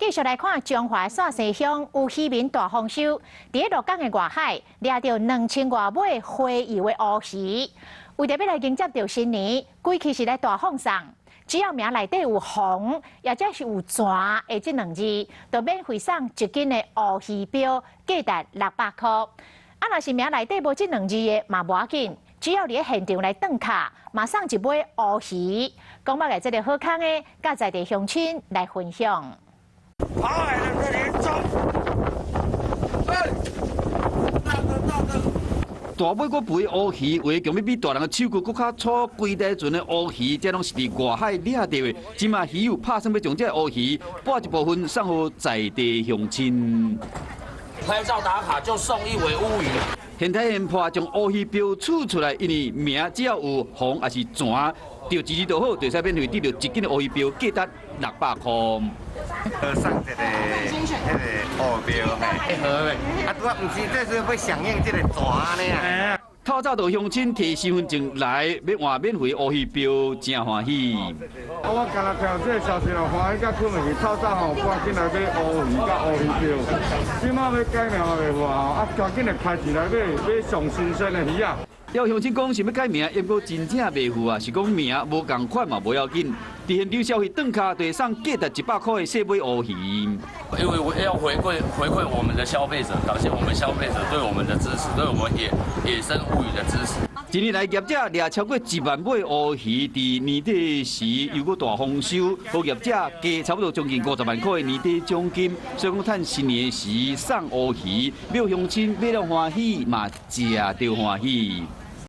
繼續來看彰化煞西鄉有漁民大豐收，佇咧鹿港的外海掠著2000外尾洄游的烏魚，為著欲來迎接著新年，規氣是來大放送。只要名內底有紅，抑者是有泉的這兩字，就免費送一斤的烏魚鰾，價值600箍。啊，若是名內底無這兩字的，嘛無要緊，只要佇咧現場來轉卡，嘛送一尾烏魚。講欲來這个好康的，佮在地鄉親來分享。跑海人的年終，大哥大哥。大尾閣肥烏魚，有的強欲比大人的手骨閣較粗，規台船的烏魚，這攏是佇外海掠著的。這馬魚友拍算欲將這烏魚撥一部分送予在地鄉親。拍照打卡就送一尾烏魚。現在現破將烏魚標取出來，因為名只要有紅抑是泉，著一字就好，就會使免費得著一斤的烏魚鰾，價值600箍。送一个彼个烏鰾嘿，啊，拄仔毋是這是欲響應這个泉呢。透早就鄉親提身份證來，欲換免費烏魚鰾，誠歡喜。我剛才聽到這个消息咯，歡喜甲困袂去，透早吼趕緊來買烏魚佮烏魚鰾。這馬欲改名嘛袂赴啊，趕緊來開錢來買買上新鮮的魚仔。有鄉親講想欲改名，毋過真正袂赴啊，是講名無仝款嘛無要緊。佇現場消費轉卡，就會送價值100箍的細尾烏魚。因為我要回饋我們的消費者，感謝我們消費者對我們的支持，對我們野生烏魚的支持。一年來業者掠超過1萬尾烏魚，佇年底時又閣大豐收，予業者加差不多將近50萬箍的年底獎金。所以講，趁新年時送烏魚，予鄉親買了歡喜，嘛食著歡喜。